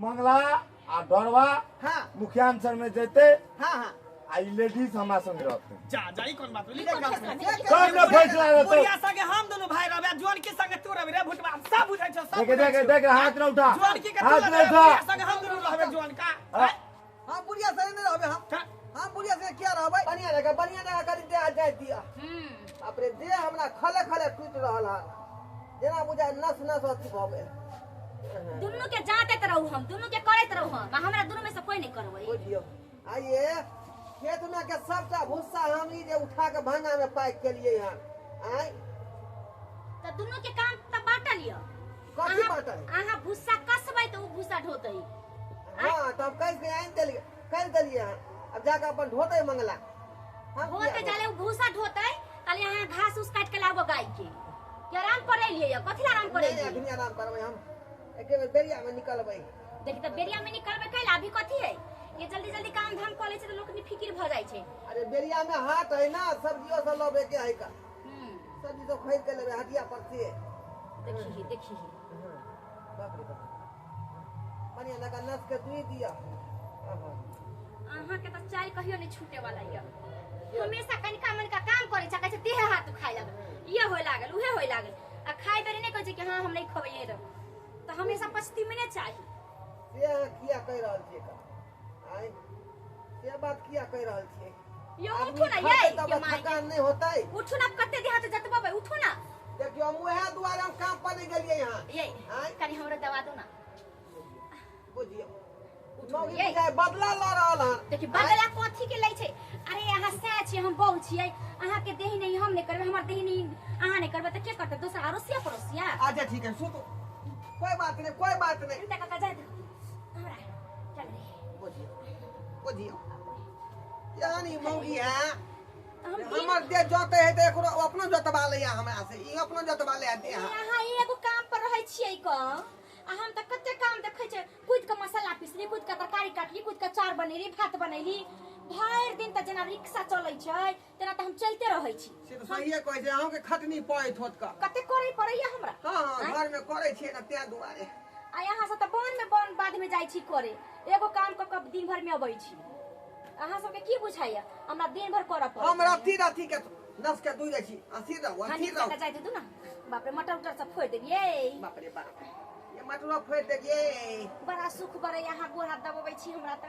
मंगला आ डरवा हाँ मुखिया सर में जेते हाँ हाँ आ ई लेडीज हमरा संग रहते। जा जा ई कोन बात भेलै? ई कोन फैसला भेलै? सब ने फैसला रहतौ। बुढ़िया संगे हम दुनू भाई रहबै आ जुअनकी संगे तू रहबी रे भुटबा, हम सब बुझै छौ, सब देख बुझै देख छौ। देख हाथ न उठा, जुअनकी के तू हाथ न रहबे, उठा। बुढ़िया संगे हम दुनू रहबै जुअनका। हाँ। हम बुढ़िया संगे नहीं रहबै हम। हाँ। हम बुढ़िया संगे किया रहबै? बढ़िया जगह, बढ़िया जगह करी देह जाय दिया। बाप रे, देह हमरा खले खले टूटि रहल हन, जेना बुझाय नस नस अथी भऽ गेल। दुनू के जांतैत रहू हम, दुनू के करैत रहू हम, आ हमरा दुनू में से कोई नहीं करबै। बुझियौ आइए खेत में के सबटा भुस्सा हम ई जे उठा के भांगा में पैक केलिए हन। आय त दुनू के काम त बांटल यऽ। कथी बांटल? अहाँ भुस्सा कसबै त उ भुस्सा ढोतै। हाँ, त हम कहि के आनि देलियै, कहि देलियै हन, अब जाके अपन ढोतै मंगला। हम ढोतै किया जाले उ भुस्सा ढोतै, ताले अहाँ घास उस काटि के लाबो गाय के। के आराम करै लिए यऽ, कथी ला आराम करै नहीं, लिए? अखनी आराम करबै हम, एके बेर बेरिया में निकलबै। देखी त बेरिया में निकलबै कैला, अभी कथी है? ये जल्दी जल्दी काम धाम कऽ लै छै त लोक नि फिकिर भऽ जाइ छै। अरे बेरिया में हाट है ना, सब्जियो सब लबे के है का। सब्जी सब खरीद के लेबै हटिया पर से। देखी देखी। बाप रे बाप, बढ़िया लगा नस के दुई दिया। अहाँ के त चाल कहियो नहीं छूटे वाला यऽ। हमेशा कनिका मनिका काम करै छै, कहै छै देह हाथ दुखाय लागल, ये होय लागल, उहे होय लागल, आ खाय बेरी नहीं कहै छै कि हाँ हम नहीं खबै ये रह, त हमेशा पछती में नहीं चाही। से अहाँ किया कहि रहल छियै का? आँय, से बात किया कहि रहल छियै? यो आदमी उठू ना, खतै ये, तब ये माय। थकान नहीं होतै। उठू ना, कते देह हाथ जतबबै, उठू ना। देखियौ, हम उएह दुआरे हम काम पर नहीं गेलियै यहाँ। ये, आँय? कनि हमरो दबा दू ना। बुझियौ। उठू, मौगी ये। बुझाय बदला लऽ रहल हन। देखी, बदला कथी के लै छै? अरे अहाँ सएह छियै, हम बहु छियै, अहाँ के देह नहीं हम नहीं करबै, हमर देह नहीं अहाँ नहीं करबै त के करतै? दोसर अड़ोसिया पड़ोसिया? अच्छा ठीक है, सुतू, कोई बात नहीं, कोई बात नहीं। हिनका काका जाय दो, हमरा चल रे। बुझियौ, बुझियौ, केहन ई मौगी है। हम दिन हमर देह जोते है त एकरो अपनो जोतबा लैया हमरा से, ई अपनो जोतबा लैया देह। अहाँ एगो काम पर रहै छियै क, आ हम त कते काम देखै छियै, कुदि के मसाला पिसली, कुदि के तरकारी काटली, कुदि के चाउर बनेली, भात बनेली, भरि दिन त जेना रिक्शा चलै छै तेना त हम चलते रहै छी। से त सहिए कहै छै, अहूँके खटनी पड़ैत होत क। कते करै पड़ैया हमरा। हाँ, हाँ, आँय? घर में करै छियै ने तें दुआरे। आ यहाँ से त वन में वन बाध में जाइ छी करे, एगो काम क क दिन भर में अबै छी। अहाँ सबके की बुझाइया हमरा दिन भर करऽ पड़ै? हम रथी रथी के नस के दुइ जाइ छी, अथी रहू, हाँ, अथी नीक रहू। जकाँ जाइ दू ना। बाप रे, मटर उटर सब फोड़ि देलियै। बाप रे बाप, ये मटरो फोड़ि देलियै। बड़ा सुख बड़े अहाँ गोड़ हाथ दबबै छी हमरा, त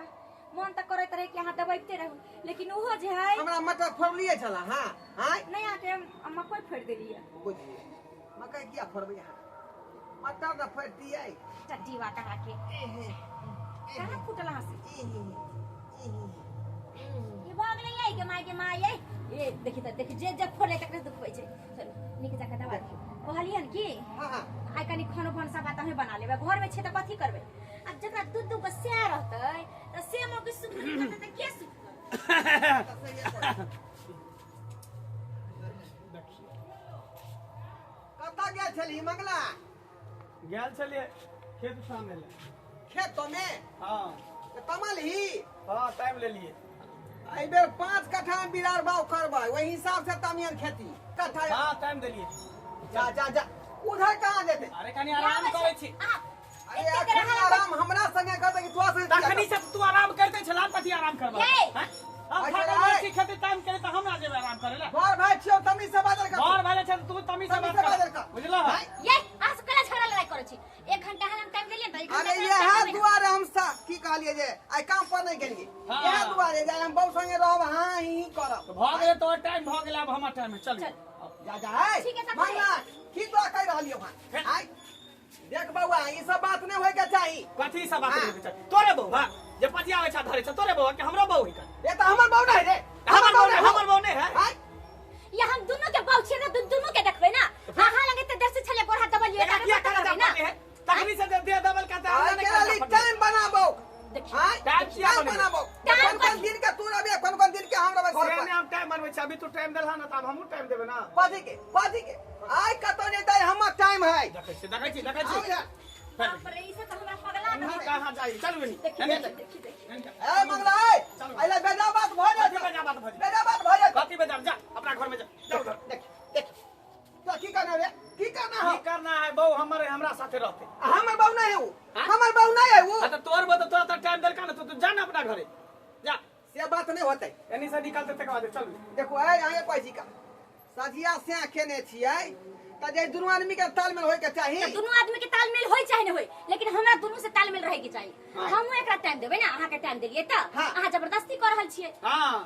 मन त करैत रहे कि अहाँ दबैते रहू, लेकिन ओहो जे है हमरा मटर फोड़लियै छला। हाँ, हाँ। नहीं, अहाँके हम मकइ फोड़ि देलियै। बुझलियै, मकइ किया फोड़बै अहाँ? मटर न फोड़ितियै। टट्टी बात अहाँके कहाँ फूटल अहाँ से? ई भऽ गेलै यै गे माय, गे माय यै। ए देखी त देखी, जे जे फोड़ले तकरे दुखबै छै। चलू नीक जकाँ दबा दियौ। कहलियन कि हाँ, हाँ। आइ कनि खानो भनसा भात अहें बना लेबै, घर में छै त कथी करबै? आब जकरा दू दू गो सएह रहतै त से मौगी सुख नहि करतै त के सुख करतै? कतऽ गेल छलही मंगला? गेल छलियै खेत सामे लए। खेत में? हाँ। तऽ तमलही? हाँ, टाइम लेलियै। एहि बेर 5 कट्ठा में बिरार बाग करबै, ओहि हिसाब से तमियन खेती कट्ठा। हाँ, टाइम देलियै। जा जा जा, उधर कहाँ जेतै? अरे कनि आराम करै छी। अरे एते देर अखन अहाँ आराम हमरा संगे करतै कि तोरा संगे? तखनी से तू आराम करिते छला, कथी आराम करबै? ये! हैं? हम अच्छा, थाकल आय। रहै छी, खेती टाइम करे त हमरा जेबै आराम करे ला? घर भाई छियौ, तमीज से बाजल कर। घर भाई छै त तू तमीज से तमीज बात से कर। बाजल कर। बुझलह? आय। ये अहाँ सब केना झगड़ा लड़ाई करै छी? 1 घंटा हम टाइम देलियै त 1 घंटा अरे टाइम इएह देबै ना। दुआरे हम सा की कहलियै जे आइ काम पर नहि गेलियै। हाँ। इएह दुआरे जे हम बहु संगे रहब, हाँ ही ही करब। तऽ भऽ गेलै, तोहर टाइम भऽ गेलै, आब हमर टाइम है, चल। चल। जा जा है। ठीक है, सब मंगला, की तोरा कहि रहलियौ हन? आइ देख बौआ, ई सब बात नहि होय के चाही। कथी सब बात हाँ। होय के चाही? तोरे बौआ जे पतियाबै छ धरै छ, तोरे बौआ के हमरो बौआ हिकर? ये तऽ हमर बौआ नहि रे। हमर बौआ नहि, हमर बौआ नहि है। आइ या हम दुनू के बहू छियै ने, दुनू के देखबै ना। अहाँ लगे त देर से छलै गोड़ हाथ दबलियै, एकरा तऽ किया कतऽ करे करबै ना? जा है? तखनी से जे देह दबल का त आइ हमरा के नहि लिए करता। टाइम बनाबौ। देखियौ। आइ टाइम किया टाइम बनेबै? बनाबौ। टाइम कोन कोन कथी? दिन के तू रहबे, कोन कोन दिन के हम रहबै घर से पर। नहि हम टाइम बनबै छी, अभी तू टाइम देलह ना त आब हमहूँ टाइम देबै ना। कथी के? कथी के? आइ कतौ नहि जाइ, हमर टाइम है। देखै छी, देखै छी, देखै आउ छी। इधर। बाप रे, ई सब तऽ हमरा पगला हम देलक। कहाँ जाइ? चल बहिनी। देखी, एने देखी, चल। देखी, देखी। एने चल। ए मंगला, ए, चलू। अइला बेजा बात भऽ कथी जेतौ। बेजा बात भऽ जेतौ? बेजा बात भऽ जेतौ। कथी बेजा? जा अपना घर में जा, जा उधर। देख, देख। तो की करना रे? की करना है? की करना है? बहू हमर हमरा साथे रहते। हमर बहू नहीं है उ। हमर बहू नहीं है वो। हां, त तोर बो त तोरा त टाइम देलका ना, तू जा ना अपना घरे जा। से बात नहीं होतै। एनी से निकलते तक बाद चल। देखो ऐ अहाँ कहै छी का सझिया से खेने छियै त जे दुनू आदमी के तालमेल होय के चाही। तऽ दुनू आदमी के तालमेल होय चाहे न होय, लेकिन हमरा दुनू से तालमेल रहे के चाही। हमहूँ एकरा टाइम देबै ना, अहाँ के टाइम देलियै तऽ हाँ। अहाँ जबरदस्ती कऽ रहल छियै। हां,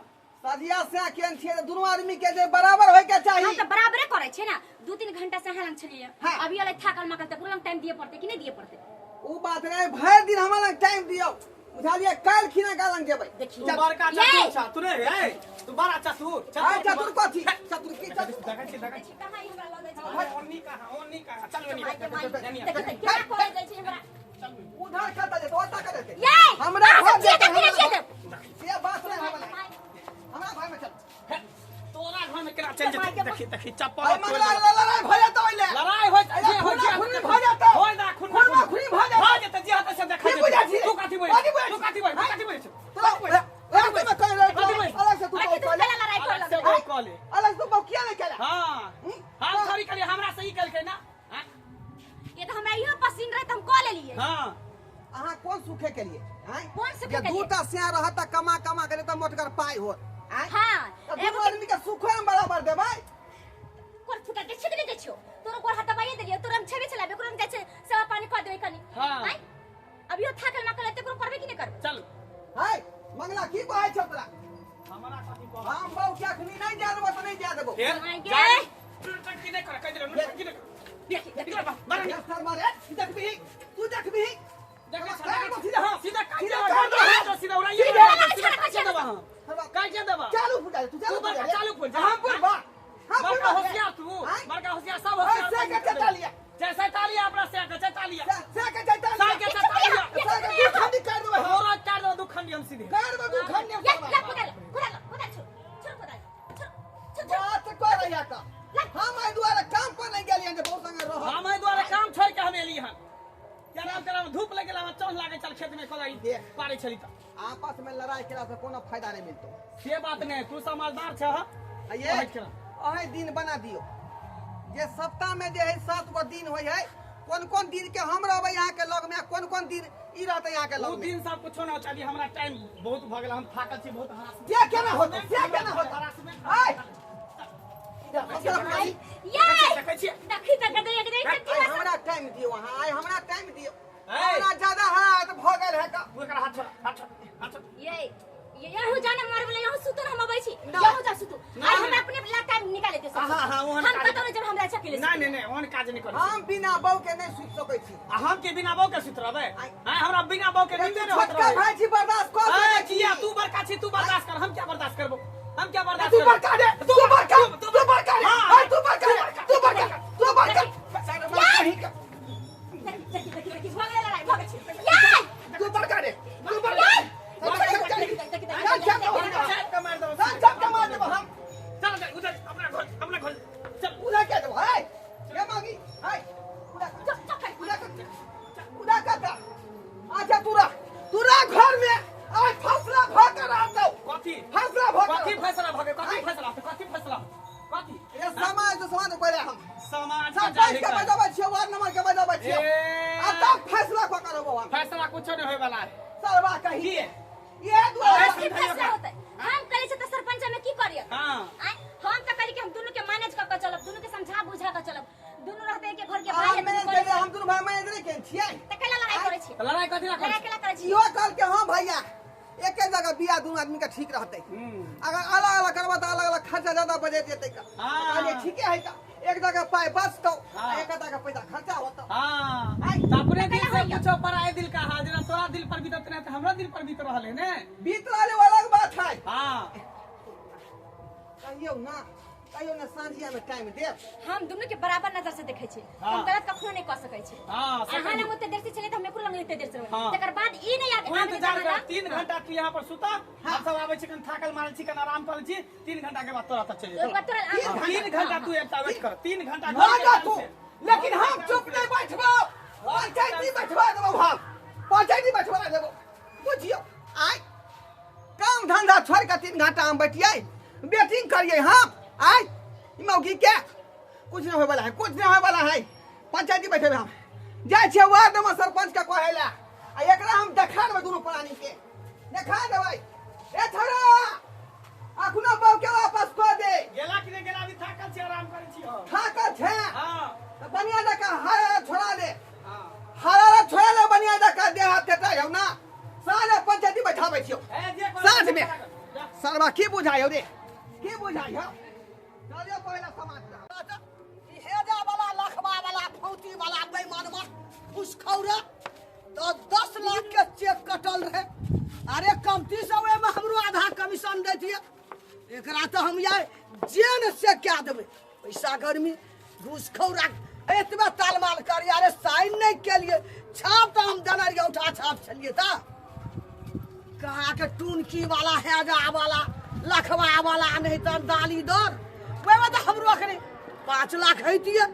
सझिया से खेने छियै त दुनू आदमी के जे बराबर होय के चाही। हम तऽ बराबरे करै छियै ना, 2-3 घंटा से अहाँ लग छलियै। हाँ। अभी अलै थाकल माकल तऽ लग टाइम दिए पड़तै कि नहि दिए पड़तै? उ बात नहीं, भरि दिन हमरा लग टाइम दियौ, बुझलियै? काल्हि खिना का लग जेबै। देखियौ। तू बड़का ये! चतुर छा तू रे, ए तू बड़ा चतुर। आइ चतुर कथी? चतुर की चतुर? देखै छी, देखै छी। देखियौ, कहाँ ई हमरा लऽ जाइ छै। अरे ओन्नी कहाँ, ओन्नी कहाँ, चल ओन्नी। माय के माय। एनी आ, देखियौ तऽ केना करै जाइ छै हमरा। उधर कतऽ जेतै, ओतऽ कतऽ जेतै? ये! हमरा अहाँ घर सब छियै जेतै, तऽ किने हमरा छियै तऽ? से बात नहीं हमरा, माय, हमरा घर में चल। हे, तोरा घर में केना चलि माय जेतै? के देखी देखी, चप्पल अरे मंगला लड़ाई भऽ जेतै ओइले। लड़ाई होय अरे जे होय, खूना जे खूनी होतै। भऽ जेतै। होय ना, खून खूना खूनी भऽ जेतै। भऽ जेतै, जे होतै से देखा की बुझै जेतै। छी? तू कथी बोलै कथी बोलै तू छी? कथी बोलै, तू कथी बोलै छी? तोरा ओए में कहि रहल कथी बोलै? अलग से तू अरे बहु तू कहले। केला लड़ाई करऽ अलग से लगलै? बहु कहले। अलग से तू बहु किया नहीं केला? हाँ, हम थोड़ी कहलियै, हमरा से ई कहलकै ना। हाँ? ये तऽ हमरा इहो पसीन रहे तऽ हम कऽ लेलियै। हाँ। अहाँ कोन सुखे के लिए? आँय? कोन सुखे जे के लिए? दूटा सिया रहत त कमा कमा के त मोटगर पाइ होत। आँय? हाँ, त एगो दुनू आदमी के सुखो हम बराबर देबै। कोर फुटल के छिकने जाइ छियौ। तोरो गोर हाथ दबाइए देलियौ, तोरो हम छेबे चलाबे, ओकरो हम जाइ छै सेवा पानी कऽ देबै कनी। हाँ। आँय? अभियो थाकल माकल हेतै, ओकरो करबै कि नहि करबै? चल। हाय, मंगला की कहै छौ तोरा? हमरा कथी कहब? हम बहु के अखनी नहीं जाय देबो त नहीं जाय देबो। फेर माय गे। जा। नौटंकी नहि कर, कहि देलौ, नौटंकी नहि कर। देखी, देखी। निकल बाहर, बाहर निकल। सर मारे, देखबिही, तू देखबिही। देखै छी, काट देखै छी। सीधा, सीधा काट सीधा देबा, काट काट दे। देबा, सीधा उड़ाइए सीधा देबा, काट सीधा दे। काट देबा हम। काट देबा। चालू फुटा तू, चालू तू बड़का फुटा। चालू फुट जा। हम फुटबा, हम बड़का फुटबा। होशियार तू, आँय? बड़का होशियार, सब आँय, होशियार। से के चेतालिया। जैसे तालिया अपना से के चेतालिया। से के चेतालिया। से के चेतालिया। से के दू खंडी काट देबै हम। तोरा काट देबा दू खंडी हम सीधे। काट देबै दू खंडी हम। ये, ला कोदाल, कोदाल, कोदाल छोड़, छोड़ कोदाल, छोड़, छोड़, छोड़। बात कर रहिया का। हम एहि दुआरे काम पर नहीं गेलियै जे बहुत संगे रहब। हम एहि दुआरे काम छोड़ि के हम एली हन। केना केना धूप लागि गेल, हमरा चौंस लागै छल खेत में कोदारि देख। पारै छली तऽ। आपस में लड़ाई केला से कोनो फायदा नहीं मिलतो। से बात नहि, तू समझदार छह। आ ये कहै छला। अहीं दिन बना दियौ जे सप्ताह में जे है 7 गो दिन होइ है, कोन कोन दिन के हम रहबै यहाँ के लग में, कोन कोन दिन ई रहतै यहाँ के उ लग में। दिन सब कुछो न चाही, हमरा टाइम बहुत भऽ गेल, हम थाकल छी, बहुत हरास। से केना होतै, से केना होतै? आय माय, ये! देखै छियै। देखी तऽ गदरे गदरे आइ कत्ती हँसै। हमरा टाइम दियौ अहाँ, आइ हमरा टाइम दियौ। ऐ। हमरा ज्यादा हाथ भऽ गेल है का। तू एकरा हाथ छोड़, हाथ छोड़, हाथ छोड़। ये, ये यहू जाने मारे वाला, यहू सुतल हम अबै छी। ना। यहू जा सुतू। ना, आइ ना। हमरा अपने ला टाइम निकाले दे सब। हाँ, हाँ, ओहन हम काज- कतौ नहि जब हमरा चकेले नहि नहि नहि, ओहन काज नहि करै छी। हम बिना बहू के नहीं सुति सकै छी। आ हम के बिना बहू के सुति रहबै? आइ। आँय, हमरा बिना बहू के नींदे तू नहि होइत छोटका रहै। भाई छी, बर्दाश्त कऽ ऐ, सकै छी। किया तू बड़का छी, तू बर्दाश्त कर, हम क्या बर्दाश्त करबो? हम क्या बर्दाश्त तू करबो? बड़का रे, तू बड़का, तू बड़का रे, हाँ। ऐ, तू बड़का रे, तू बड़का, तू बड़का। सर मार कहीं का। देखी, देखी, देखी, भऽ गेलै लड़ाई, भऽ गेल छी। ये! तू बड़का रे, तू बड़का। ये! चल, चल, चल, देखी, देखी, देखी, चल, चल, देखी, चल, चाट के मारि देबो। चल, चल के मार देबो हम। चल जा, उधर अपना घर, अपना घर चल। उधर के देबो, है। ये मांगी, है। उधर, चुप, चुप कर। उधर कर, उधर कर दा। अच्छा तू रह, तू रह घर में। आज फैसला भऽ के रहतौ। कथी? फैसला भऽ के कथी रहतौ। फैसला भऽ गेल? कथी फैसला? कथी फैसला? कथी? ये समाज तो समाज पहिले हम। समाज के सरपंच जाहि के कर। बजाबै छियै, वार्ड नंबर के बजाबै छियै। ए। आ तब फैसला कऽ के रहबो हम। फैसला कुछो नहीं होय वाला है। सरवा कही। की? ये दुआरे की फैसला होतै? हम कहै छियै तऽ सरपंच हमे की करियै? हाँ। आँय, हम तऽ कहली कि हम दुनू के मैनेज कऽ के चलब, दुनू के समझा बुझा के चलब। दुनू रहतै के घर के भाई हम है, दुनू मैनेज करै केलियै, हम दुनू भाई मैनेज नहि केने छियै। तऽ कैला लड़ाई करै छियै? तऽ लड़ाई कथी ला करै लड़ाई छी? कैला करै छियै? इहो कहलकै हाँ भैया, एके जगह बियाह दुनू आदमी के ठीक रहतै। अगर अलग अलग करबा तऽ अलग अलग खर्चा ज्यादा बजट जेतै का। हाँ। कहलियै ठीके है का, एक जगह पाइ बचतौ, हाँ। एक जगह पैसा खर्चा होतौ। हाँ। आइ। तऽ अपने दिल से होइया? पूछो पराये दिल का हाल, जेना तोरा दिल पर बीतत नहि तऽ हमरा दिल पर बीत रहल है ने। बीत रहल है, वो अलग बात है। हाँ। कहियौ ना, कहियौ ना साँझिया में टाइम देब। हम दुनू के बराबर नजर से देखै छी। हाँ। हम गलत कखनो नहि कऽ सकै छी। हाँ, से अहाँ कहियौ। लग ओते देर से छलियै तऽ हम एकरो लग एते देर से रहबै। हाँ। तकर बाद ई नहि आबे तू इंतजार आबे कर, 3 घंटा तू यहाँ पर सुता, हम सब आबै छी, कन थाकल मारल छी, कन आराम कर छी, 3 घंटा के बाद तोरा तऽ चलि ओकर बाद तोरा जेतौ। 3 घंटा तू एकटा वेट कर, 3 घंटा ना घर के जा टाइम तू, से। लेकिन हम चुप नहीं बैठबो। पंचायती बैठवा देबो हम, पंचायती बैठवा देबो, बुझियौ। आइ काम धंधा छोड़ के 3 घंटा हम बैठियै, वेटिंग करियै हम। आइ ई मौगी के कुछ नहीं होय वाला है, कुछ नहीं होय वाला है। पंचायती बैठेबै हम। जाइ छियै वार्ड नंबर सरपंच के कहै लए आ एकरा हम देखा देबै दुनू प्राणी के देखा देबै। ए छोरा अखनो बहू के वापस कऽ दे। गेला कि नहि गेला अभी थाकल छी आराम करै छी हम। थाकल छै हाँ तऽ बढ़िया जकाँ हारा छोड़ा ले हाँ हारा छोड़ा ले बढ़िया जकाँ देह हाथ कटा हौ ना साँझ पंचायती बैठाबै छियौ ए जे करै साँझ में। जा। सरवा की बुझाइ हौ रे की बुझाइ हौ चलियो पहिले समाज ई हेजा वाला लखवा वाला फौती वाला बेईमानवा घुसखौरा तो 10 लाख के चेक कटल रहे। अरे कमती से ओहिमे हमरो आधा कमीशन दैतियै। एकरा तो हम यार जेन से क्या देबै पैसा गर्मी घुसखौरा एतबे तालमाल करी। अरे साइन नहीं केलिए छाप तो हम देने रहियै उठा छाप छलियै तऽ कहाँ के टुनकी वाला हेजा वाला लखवा वाला नहीं तऽ दाली दर ओहिमे तऽ हमरो अखने 5 लाख हैतियै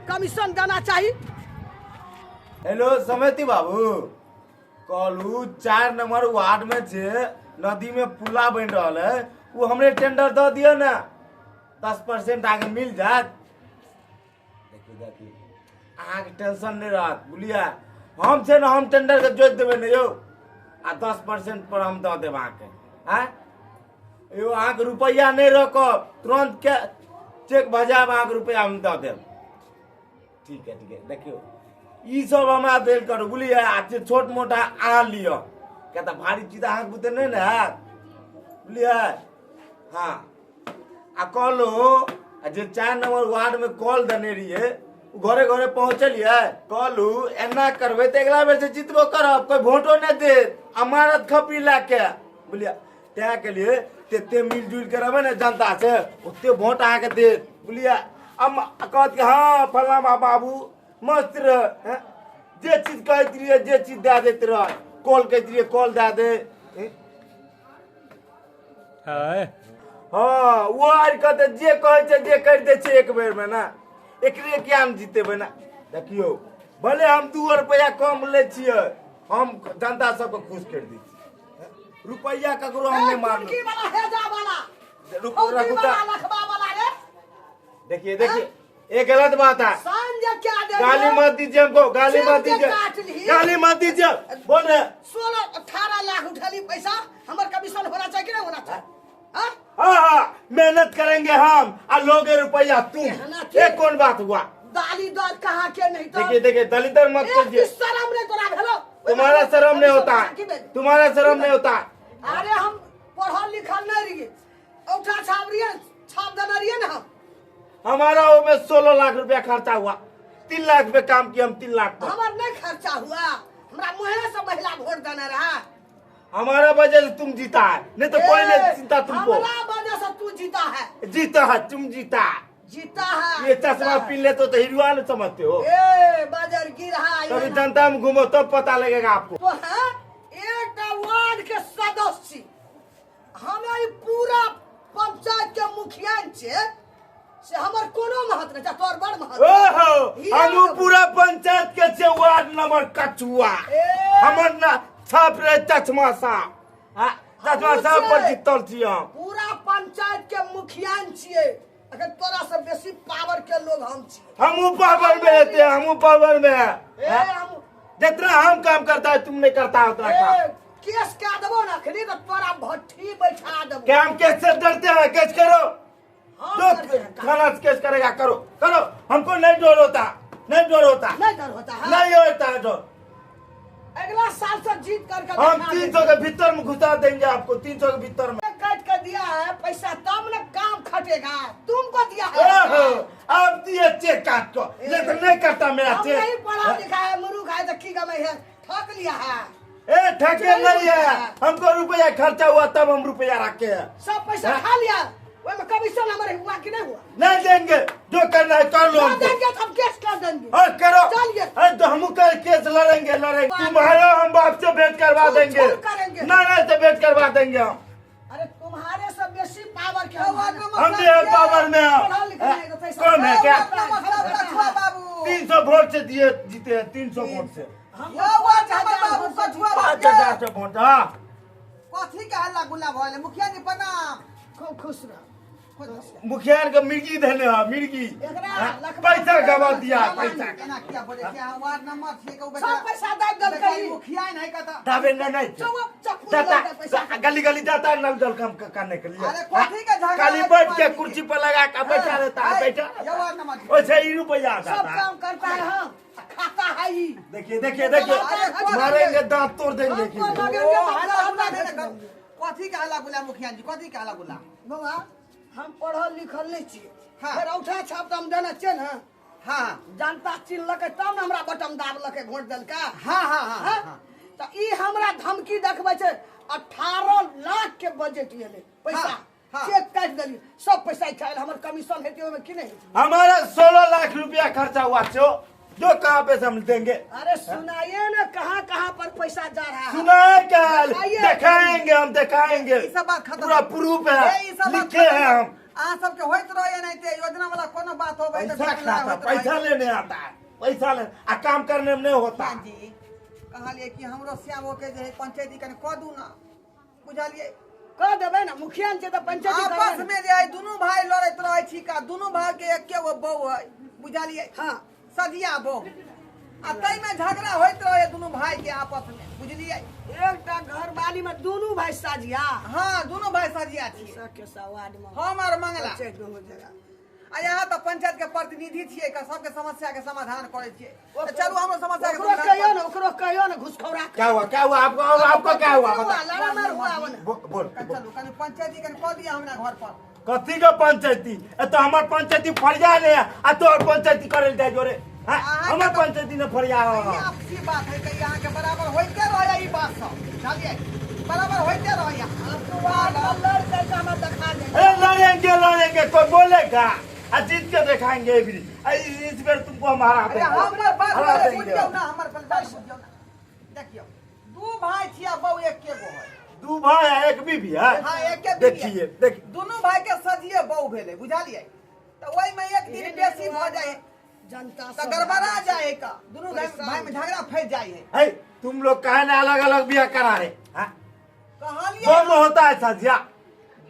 कमीशन देना चाही। हेलो समिति बाबू कहलू 4 नंबर वार्ड में जे नदी में पुला बन रहल है वो हमरे टेंडर दऽ दिअ ना 10% आगे मिल जात। देखियो देखियो अहाँके टेंशन नहीं रहत बुझलियै हम छै ने हम टेंडर के जोति देबै ने यौ आ 10% पर हम दऽ देब अहाँके। आँय यौ अहाँके रुपैआ नहीं रोकब तुरंत के चेक भजाब अहाँके रुपैआ हम दऽ देब। ठीक है ठीक है देखियो ई सब हमरा देल करू बुझलियै आ जे छोट मोट अहाँ लिअ किया तऽ भारी चीज अहाँके बुते नहि ने हैत बुझलियै। हाँ आ कहलहुँ आ जे 4 नंबर वार्ड में कॉल देने रहियै ओ घरे घरे पहुँचलियै। कहलहुँ एना करबै तऽ अगिला बेर से जितबो करब कोइ वोटो नहि देत आ मारत खपरी लए के बुझलियै। तैं के लिए तते मिलजुल के रहबै ने जनता से ओते वोट अहाँके देत बुझलियै। हम कहत कि हाँ फलाना बाबू मस्त रह जे चीज कहैत रहियै जे चीज दए दैत रह कॉल कहैत रहियै कॉल दए दे। हाँ वो आर कहते जे कहै छै जे करि दै छै एक बेर में ना एकरे किया हम जीतेबै ना। देखियौ भले हम 2 रुपैआ कम लै छियै हम जनता सबके खुश करि दै छियै रुपैआ ककरो हम नहीं मारलहुँ। टुनकी वाला हेजा वाला रुकू फौती रखू वाला लखवा वाला रे। देखिए देखिए ये गलत बात है। साँझ क्या दे गाली मत दीजिए हमको गाली जेब मत के दीजिए काट ली। गाली मत दीजिए बोल रहे 16-18 लाख उठेली पैसा हमर कमीशन होना चाहिए कि नहीं होना चाहिए? हाँ? हाँ हाँ मेहनत करेंगे हम आ लोगे रुपया तुम मेहनत ये कौन बात हुआ? दाली दर कहाँ के नहीं तो देखिए देखिए दलित मत एक कीजिए भी शर्म नहीं तोरा भेलो। तुम्हारा शर्म नहीं होता की भेल? तुम्हारा शर्म नहीं होता। अरे हम पढ़ल लिखल नहीं रहिए औठा छाप रहिए छाप देने रहिए ना हम। हमारा वो में 16 लाख रुपया खर्चा हुआ 3 लाख पे काम किया हम 3 लाख पर। हमार नहीं खर्चा हुआ हमरा मुँहे से महिला वोट देने रहा। हमारा वजह से तुम जीता है नहीं तो कोई नहीं जीता तुमको। हमारा वजह से तू जीता है जीता है तुम जीता जीता है ये चश्मा पी ले तो हीरो नहीं समझते हो। ए बाजार गिर रहा है कभी जनता में घूमो तब पता लगेगा आपको। तो है एक वार्ड के सदस्य हमें पूरा पंचायत के मुखिया छे से हमर कोनो महत्व नहीं तोर बड़ महत्व। ओहो हम पूरा पंचायत के छे वार्ड नंबर कछुआ हमर ना छाप रहे चश्मा साहब चश्मा साहब पर जीतल छी हम पूरा पंचायत के मुखिया छियै अगर तोरा से बेसी पावर के लोग हम छियै। हमहू पावर में रहते हैं हमहू पावर में है। ए हम जितना हम काम करता है तुम नहीं करता उतना काम। केस क्या देबो ना खरी तो तोरा भट्ठी बैठा देबो। क्या हम केस से डरते हैं? केस करो जो थाना से केस करेगा करो करो हमको नहीं डर होता नहीं डर होता नहीं डर होता है नहीं होता है डर। अगला साल से जीत करके हम 300 के भीतर में घुसा देंगे आपको 300 के भीतर में। काट कर दिया है पैसा तब न काम खटेगा तुमको दिया है। अब दिए चेक काट को ये तो नहीं करता मेरा चेक। नहीं पढ़ा लिखा है मुरुख है तो की गमे है ठक लिया है। ए ठके नहीं है हमको रुपया खर्चा हुआ तब हम रुपया रखे हैं सब पैसा खा लिया ओमे कमीशन हमारे हुआ कि नहीं हुआ? नहीं देंगे जो करना है कर लो नहीं देंगे तो हम केस कर देंगे। और करो चलिए। अरे तो हम केस लड़ेंगे लड़ेंगे तुम्हारा हम बाप से भेंट करवा देंगे ना ना से भेंट करवा देंगे हम। अरे तुम्हारे से बेसी पावर के हम भी है पावर में कौन है क्या? 300 वोट से दिए जीते हैं 300 वोट से। 5000 से वोट। हाँ कथी के हल्ला गुल्ला भइल मुखिया जी प्रणाम। खूब खुश रह। मुखिया के मिर्गी धने है मिर्गी पैसा गवा दिया पैसा केना किया बोले कि अहाँ वार्ड नंबर छियै के सब पैसा दाबि देलकै मुखिया नहीं कहता दाबे ना नहीं जाता गली गली जाता है नल जल कम करने के लिए। अरे कथी के झगड़ा खाली बैठ के कुर्सी पर लगा के बैठा रहता है बैठा वैसे ही रुपया आता सब काम करता है हम खाता है ही। देखिए देखिए देखिए मारेंगे दांत तोड़ देंगे। कथी के हल्ला गुला मुखिया जी कथी के हल्ला गुला? बउआ हम पढ़ल लिखल नहीं छियै। फेर औठा छाप तऽ हम देने छियै ने। हाँ जनता चिन्हलकै तब ने हमरा बटम दाबलकै वोट देलकै। हाँ हाँ हाँ तऽ ई हमरा धमकी देखबै छै 18 लाख के बजट एलै पैसा चेक काटि देली सब पैसा इच्छा हमर कमीशन हेतै ओहिमे की नहीं हेतै? हमारा 16 लाख रुपया खर्चा हुआ छो जो कहाँ पे हम देंगे? अरे सुनाइए ना कहाँ कहाँ पर पैसा जा रहा है। सुनाए क्या दिखाएंगे हम दिखाएंगे सब बात खत्म पूरा प्रूफ है लिखे हैं हम। अहाँ सबके होइत रहे नहीं योजना वाला कोनो बात हो पैसा खाता पैसा लेने आता है पैसा ले आ काम करने में नहीं होता। जी कहलिए कि हमरो श्यामो के जे पंचायती कने कह दू ना बुझलिए कह देबै ना मुखिया छै तऽ पंचायती आपस में जे है दुनू भाई लड़ैत रहै छी का दुनू भाई के एके गो बहू है बुझलिए। हां सदिया बहू आ तै में झगड़ा होइत रहे दुनू भाई के आपस में बुझलिए। एकटा घरवाली में दुनू भाई साझिया। हां दुनू भाई साझिया छी सबके सवाद में हम और मंगला पंचायत में हो जाएगा। आ यहाँ तऽ पंचायत के प्रतिनिधि छियै का सबके समस्या के समाधान करै छियै तऽ चलू हमरो समस्या के ओकरो कहियो ना ओकरो कहियो ना घुसखोरा। क्या हुआ क्या हुआ आपको आपको क्या हुआ बता लड़ा मार हुआ ना बोल चलू कनी पंचायती कनी कह दिया हमरा घर पर। कथी के पंचायती? ए तो हमर पंचायती फरिया ले आ तोर पंचायती करे ले जाय जोरे। हां हमर पंचायती ने फरिया ई आपसी बात है कि यहाँ के बराबर होइते रहे ई बात सब बुझलिए बराबर होइते रहे। आपको वार्ड में लड़ के हमरा दिखा दे। ए लड़ेंगे लड़ेंगे कोई बोलेगा आ जीत के दिखाएंगे भी इस बार तुमको हम हरा देंगे। हमर बात बुझियौ ना हमर बात बुझियौ ना। देखियौ दू भाई छिया बहू एके गो है दू भाई है एक बीबी है। हां एके बीबी देखिए देख दुनू भाई के सजिए बहू भेलै बुझलिए तऽ ओहि में एक दिन बेसी भ जाए जनता तऽ गड़बड़ा जाए का दुनू भाई में झगड़ा फैल जाए है। है तुम लोग काहे ना अलग अलग बियाह करा रहे? हां कहलिए बम होता है सजिया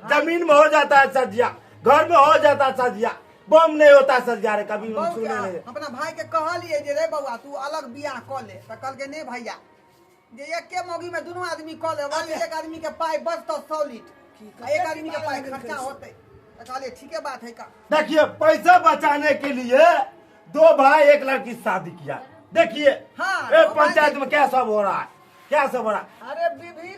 जमीन में हो जाता है सजिया घर में हो जाता है सजिया बम नहीं होता सजिया रे कभी हम सुने नहीं। अपना भाई के कहलिए जे रे बउआ तू अलग बियाह क ले तऽ कहलकै नहीं भैया जे एके मौगी में दुनू आदमी क ले वाली एक आदमी के पाई बचतौ 100 लीटर एक आदमी के पाई खर्चा होते तऽ कहलिए ठीके बात है का। देखिए पैसा बचाने के लिए दो भाई एक लड़की शादी किया देखिए। हाँ एक पंचायत में क्या सब हो रहा है क्या सब हो रहा है? अरे बीबी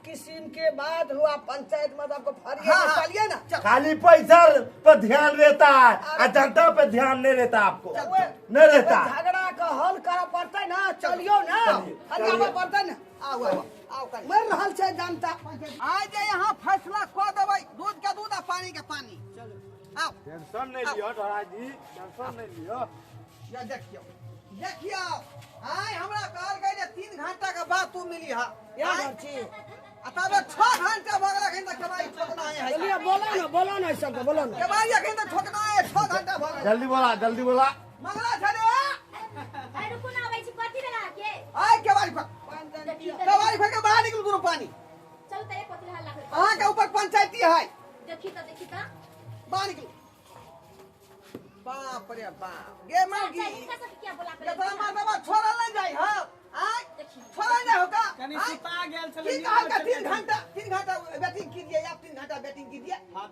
किस्म के बाद हुआ पंचायत में आपको फरिया चलिए ना खाली पैसा पर ध्यान रहता है और जनता पे ध्यान नहीं रहता आपको नहीं रहता। झगड़ा का हल करे पड़ता है ना चलियो ना हरियाणा पड़ता है ना। आओ आओ आओ मर रहल छै जनता। आज जे यहाँ फैसला क देबै दूध के दूध आ पानी के पानी। चलो आओ टेंशन नहीं लियो डोरा जी टेंशन नहीं लियो। या देखियो देखियो आय हमरा कहल गई जे 3 घंटा के बाद तू मिली हा यार छी आ तब 6 घंटा भ गेल अखन तक केबाड़ी ठोकना है। चलिए बोलो ना बोलो ना सब बोलो ना केबाड़ी अखन तक ठोकना है 6 घंटा भ गेल। जल्दी बोला जल्दी बोला मंगला छले। अरे रुकू ना आबै छी कथी भेला के? आय केबाड़ी खोल केबाड़ी खोल के बाहर निकलू दुनू पानी। चल त एक कथी हल्ला अहाँ के ऊपर पंचायती है। देखी त देखी त बाहर निकलू। बाप रे बाप गे मौगी केतना मार बाबा छोड़ल नहीं जाय हां आय छोड़ल नहीं होगा कनी सुता गेल छले की कहल का 3 घंटा 3 घंटा वेटिंग कीजिए आप 3 घंटा वेटिंग कीजिए 6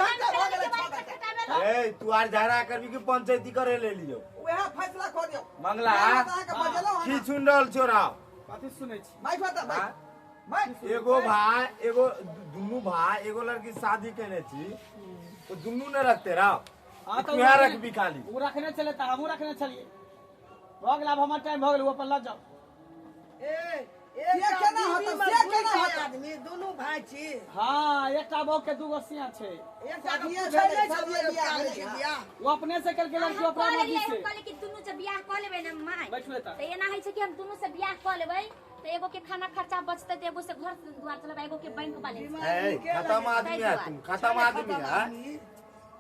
घंटा भ गेल 6 घंटा। ए तू आर झगड़ा करबी की पंचायती करे ले लियो वएह फैसला क दियो मंगला अहाँ के बजेलौ की सुन रहल छोरा कथी सुनै छी माइक बता माइक माइक एगो भाई एगो दुनू भाई एगो लड़की शादी केने छी तो दुनू ने रखते रहो हां तो यहाँ रखबी खाली उ रखने चले त हमहू रखने छलिए भ गेल अब हमर टाइम भ गेल उ अपन ल जाओ। ए से केना होतौ से केना होतौ आदमी दुनू भाई छी। हां एकटा बहू के दूगो सिया छै एकटा के पूछै नै छै बियाह वो अपने से कल के लड़की अपना मर्जी से कहले कि दुनू से बियाह क लेबै ना माय बैठू त त एना है छै कि हम दुनू से बियाह क लेबै त एगो के खाना खर्चा बचतै त एगो से घर द्वार चलेबै एगो के बैंक बैलेंस। ए खत्म आदमी है तुम खत्म आदमी है।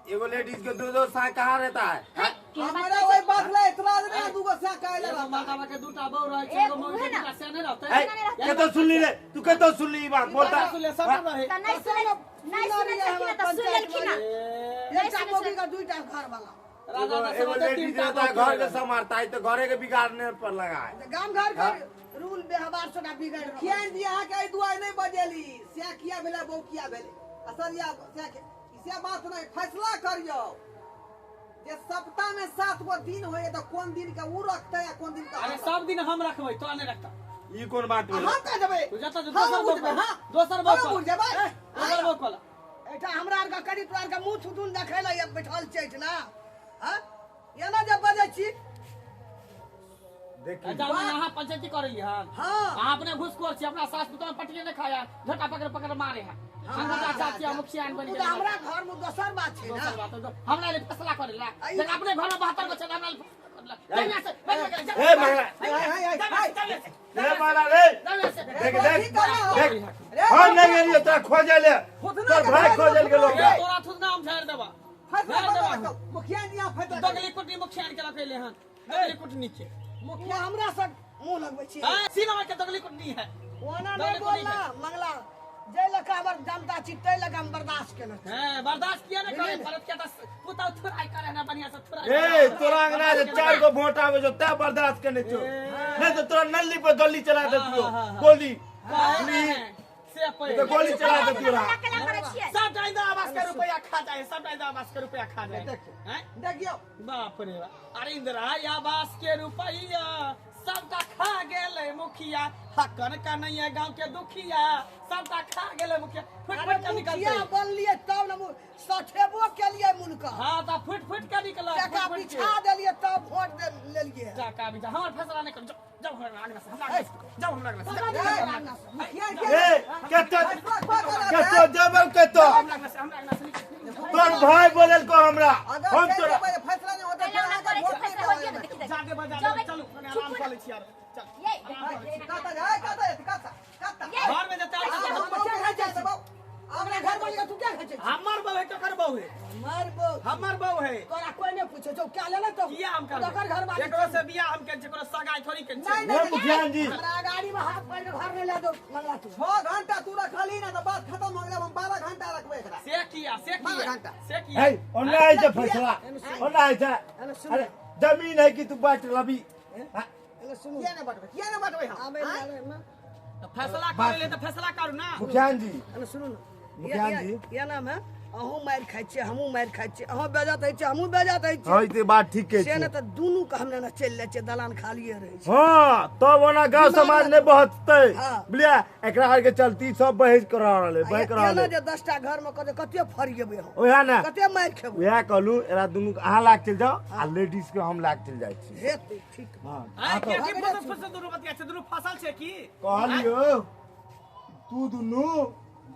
एगो लेडीज के दो दो साय कहाँ रहता है? के बात हमरा ओहि बात ला एतराज नहि, दूगो से काहे ला एगो रहता? मर्दाबा के दूटा बहू रहै छै, एक एगो मौगी उहे के ना। दूटा से नहि रहतै। ए, कतौ सुनली रे तू? कतौ सुनली ई बात बोलता? सुनले सब रहे। तऽ नहि सुनै, नहि सुनै छलखिन तऽ सुनि लेलखिन। ए, एकटा मौगी के दुईटा घर वाला। राजा एगो दशरथ लेडीज तीनटा रहता बहू घर के रहे। संभालता है तो घरे के बिगाड़ने पर लगा है। गाम घर के रूल व्यवहार सोना बिगड़ रहल। खियान जी अहाँके एहि दुआरे नहि बजेली, से किया भेलै, बहू किया भेलै, असलिया से से बात नहि। फैसला करियौ जे सप्ताह में 7 गो दिन होइए तऽ कोन दिन के ऊ रखतै आ कोन दिन के अरे हम। सब दिन हम रखबै, तोरा नहि रखता। ई कोन बात भेलै? हम कह देबै। तू जतऽ हम दोसर बहू बुझबै, हाँ। दोसर बहू हम बुझ जेबै। दोसर बहू कहला। एहिठाम हमरा आरके करी तोरा आरके मुँह थुथुन देखै लए बैठल छै एहिठिना। हँ, एना जे बजै छी। देखी। जामे अहाँ पंचायती करैली हन? हाँ। अहाँ अपने घुसखोर छी, अपना सास पुतोह पटके नहि खाया, झोटा पकड़ पकड़ मारे है। हम चाचा छी, मुखिया बनि ओ तऽ गेल। हमरा घर में दोसर बात छै दोसर ने। बात है, हमरा लिए फैसला करे ला। आई- जब अपने घर में 72 गो छै, हमरा लिए फैसला करे ला। जा यहाँ से, बैठ जा, जा। ए मंगला, जा यहाँ से, जा यहाँ से, ए मंगला रे, जा यहाँ से। देख देख की करना हो? देख। रे, हम नहीं गेलियो तोरा खोजे ले, थुथना तोर के भाई भाई खोजे ले गेलो। थुथना। तोरा थुथना हम झाड़ि देबा। फैसला झाड़ि कऽ देबा। रखौ। मुखिया जी अहाँ फैसला करू। दगली कुटनी मुखिया के रखैले हन, दगली कुटनी के। मुखिया हमरा से मुँह लगबै छी? हाँ, सीमा के दगली कुटनी है। ओना दगली नहि कुटनी बोलना मंगला, जै लऽ हमर जनता छी तै लऽ हम बर्दाश्त केने छी। है, बर्दाश्त किया नहीं करे? फरक क्या था, पुता थुराई करे ना, बढ़िया से थुराई। ए, तोरा अंगना जे 4 गो वोट आवे जो तै बर्दाश्त केने छौ, नहीं तो तोरा नल्ली पर गोली चला देतियो। गोली से पे तो गोली चला देतियो रा। केला करै छियै? सब इंदिरा आवास के रुपया खा जाए, सब इंदिरा आवास के रुपया खा जाए। हैं? देखियौ। बाप रे बाप, अरे इंदिरा आवास के रुपया सबटा खा गेलै मुखिया, हकन का नहीं है गांव के दुखिया, सबटा खा गेलै मुखिया, फुट अरे फुट के मुखिया निकलते। बनलियै तब ने सठेबो केलियै मुनका। हाँ, तो फुट फुट के निकल। टका बिछा देलियै तब वोट लेलियै। टका बिछा हमर फैसला नहीं कर, जाओ जाओ हमरा अंगना से, हमरा अंगना से जाओ, हमरा अंगना से जाओ, मुखिया के ए, कतो फैसला कऽ के रखै। कतो जेबै कतो? हमरा अंगना से, हमरा अंगना से निकल, निकल। तोर भाई बोलल को हमरा। अगर हम छै तोरा देबै, फैसला नहि होतै, केला फेर अहाँके करै वोट छी, नहि फैसला होइए देबै। ने, देखी जा देखी। देबा, जा जेबै, देबा, चलू कनी आराम चुप कऽ लै छी यार, चल। ये कतऽ जाइ, कतऽ जेतै, कतऽ कतऽ? ये घर में जते हम हम क्या खाइ खाइ छै बौ? हमरा घर वाली तू क्या खाइ छै? हमर बहू है, ककर बहू है? हमर बहू। हमर बहू है। तोरा कोई नहि पूछै छौ, क्या लेले तो? किया हम करबै? तोकर घर वाली। एकरो से बियाह हम केने छी, एकरो सगाई थोड़ी केने छी। नहि, ए मुखिया जी। हमरा गाड़ी में हाथ पैर घर नहि ला दो मंगला तू। 6 घंटा तू रखली ना तऽ बात खत्म हो गेलै, हम 12 घंटा रखबै एकरा। से किया, से बारह किया, घंटा। से किया? है ओना है जे फैसला ओना है जे। एने सुन। अरे जमीन है कि तू बांट लबी? हाँ, एने सुनू। किया नहि बटबै, किया नहि बटबै हम? आबै आँय? ने। तो फैसला करे ले तऽ फैसला करू ना। मुखिया जी। एने सुनू ने। मुखिया जी। ये नाम है, अहूँ मारि खाइ छियै, हमहूँ मारि खाइ छियै, अहूँ बेजत होइ छियै, हमहूँ बेजत होइ छियै। हाँ, ई तऽ बात ठीक से छै। ने तऽ दुनू के हम ने चलि जाइ छियै, दलान खालिए रहै छै। हाँ, तब ओना गांव समाज नहि बहतै। हाँ। बुझलियै, एकरा आर के चलती सब बहस कर रहल है, बहक रहल एना है। जे 10टा घर में कहतै कते फरिएबै हम, ओएह ने। कते मारि खेबै। उएह कहलू, एकरा दुनू के अहाँ लाग चलि जाओ आ लेडीज के हम लाग चलि जाइ छी। हेतै ठीक। हाँ। आइ के की फसल फसल दुनू बतिया छै, दुनू फसल छै की? कहलियो तू दुनू,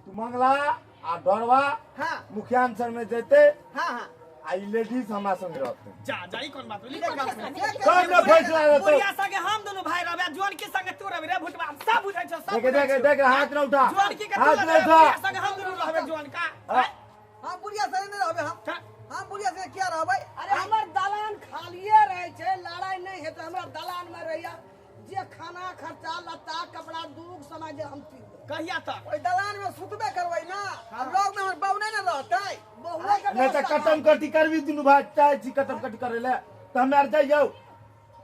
तू मंगला आ डरवा हाँ। मुखिया संग में जेते हाँ हाँ आ ई लेडीज हमरा संग रहते। जा जा, ई कोन बात भेलै? ई कोन बात भेलै? सब ने फैसला रहतौ। बुढ़िया संगे हम दुनू भाई रहबै, जुआन के संगे तू रहबे रे भुटबा, हम सब बुझै छौ, सब देख बुझै देख छौ। देख, हाथ न उठा। जुआन की के तू हाथ रहबे, न उठा। बुढ़िया संगे हम दुनू रहबै जुआन का। हाँ। हम बुढ़िया संगे नहि रहबै हम। हाँ। हम बुढ़िया संगे किया रहबै? अरे हमर दलान खालिए रहै छै, लड़ाइ नहि हेतै। हमरा दलान में रहैया जे खाना खर्चा लत्ता कपड़ा दुख समय जे हम पीबै। कहिया तक? ओहि दलान में सुतबे करबै ना, आ लग में हमर बहू नहि ने रहतै। बहुए के नहीं तऽ व्यवस्था। कटम कटी करबी दुनू भाई? चाहै छी कटम कटी करे ले तऽ हमे आर जाइयौ,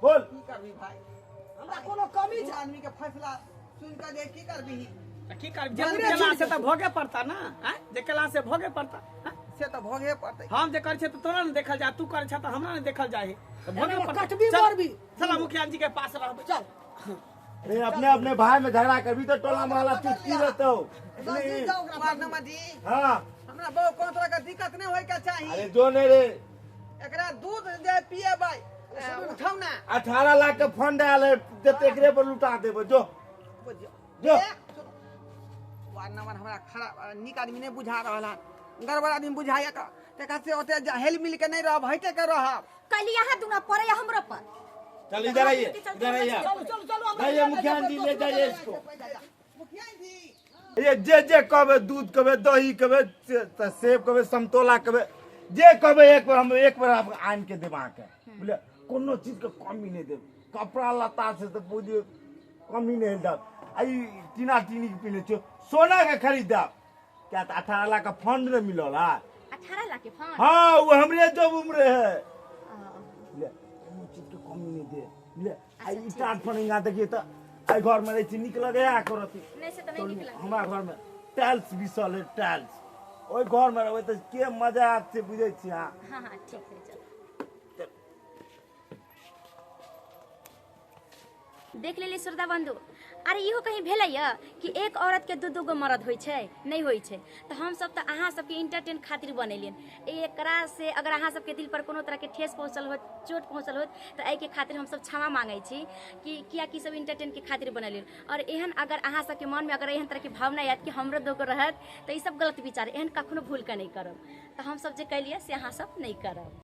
बोल। की करबी भाई? हमरा कोनो कमी दू छै? आदमी के फैसला सुन कऽ जे की करबी? तऽ की करब? जे केला से तऽ भोगे पड़ता ना, आँय? जे केला से भोगे पड़ता, आँय? से तऽ भोगे पड़तै। हम जे करै छियै तऽ तोरा ने देखल जाय, तू करै छह तऽ हमरा ने देखल जाय, तऽ भोगे एना पड़ता। कटबी चल, मरबी। चल मुखिया जी के पास रहबै। चल। रे, अपने अपने भाई में झगड़ा करबी तऽ टोला मोहल्ला चुटकी रहतौ। नजदीक जाओ ओकरा। वार्ड नंबर जी। हाँ। हमरा बहू कोनो तरह के दिक्कत नहि होय के चाही। अरे जो नहीं रे। एकरा दूध जे पिएबै, उठौ ना। 18 लाख के फंड आयल है, जते एकरे पर लुटा देबो, जो। बुझियौ। जो। ए, सुनू। वार्ड नंबर हमरा खराब नीक आदमी नहि बुझा रहल हन, गड़बड़ आदमी बुझाइए तकरा से ओते हेल मिल के नहि रहब, हटे के रहब। कहली यहाँ दुना पड़े हमरो पर। चल इधर आइए, इधर आइए। चलू चलू चलू हमरा। जाइए मुखिया जी, ले जाइए इसको। मुखिया जी। ये जे जे कहबे, दूध कहबे, दही कहबे, सेब कहबे, समतोला कहबे, जे कहबै एक बेर हम एक बेर आनि के देब अहाँके, बुझलियै? कोनो चीज के कमी नहि देब, कपड़ा लत्ता से तऽ बुझियौ कमी नहि देब। आ ई टीना टीनी के पिन्है छियौ, सोना के खरीद देब, क्या तऽ 18 लाख के फंड नहि मिलल है। 18 लाख के फंड? हाँ, वो हमरे जब उम्र है। बुझलियै? कोनो चीज के कमी नहि दे, बुझलियै? आ ई टाट फनिंगा देखियै तऽ एहि घर मे रहै छी, नीक लगैया करती? नहि, से तऽ नहि नीक लगै। हमरा घर मे टाइल्स बिसल है, टाइल्स। ओहि घर मे रहबै तऽ के मजा आयत से बुझै छी अहाँ। हाँ हाँ, ठीक है, चल। देख लेली श्रोता बंधु, अरे इहो कहीं भेलैया कि एक औरत के दू दू गो मर्द होइ छै? नहि होइ छै। तऽ हमसब तऽ अहाँ सबके इंटरटेन खातिर बनेलियन। एकरा से अगर अहाँ सबके दिल पर कोनो तरह के ठेस पहुँचल होत, चोट पहुँचल होत, तऽ एहिके खातिर हमसब क्षमा मांगै छी कि कियाकि सब इंटरटेन के खातिर बनेलियन। और एहन अगर अहाँ सबके मन में अगर एहन तरह के भावना आयत कि हमरो दो गो रहत, तऽ ई सब गलत विचार, एहन कखनो भूल के नहि करब। तऽ हमसब जे कैलियै से अहाँ सब नहि करब।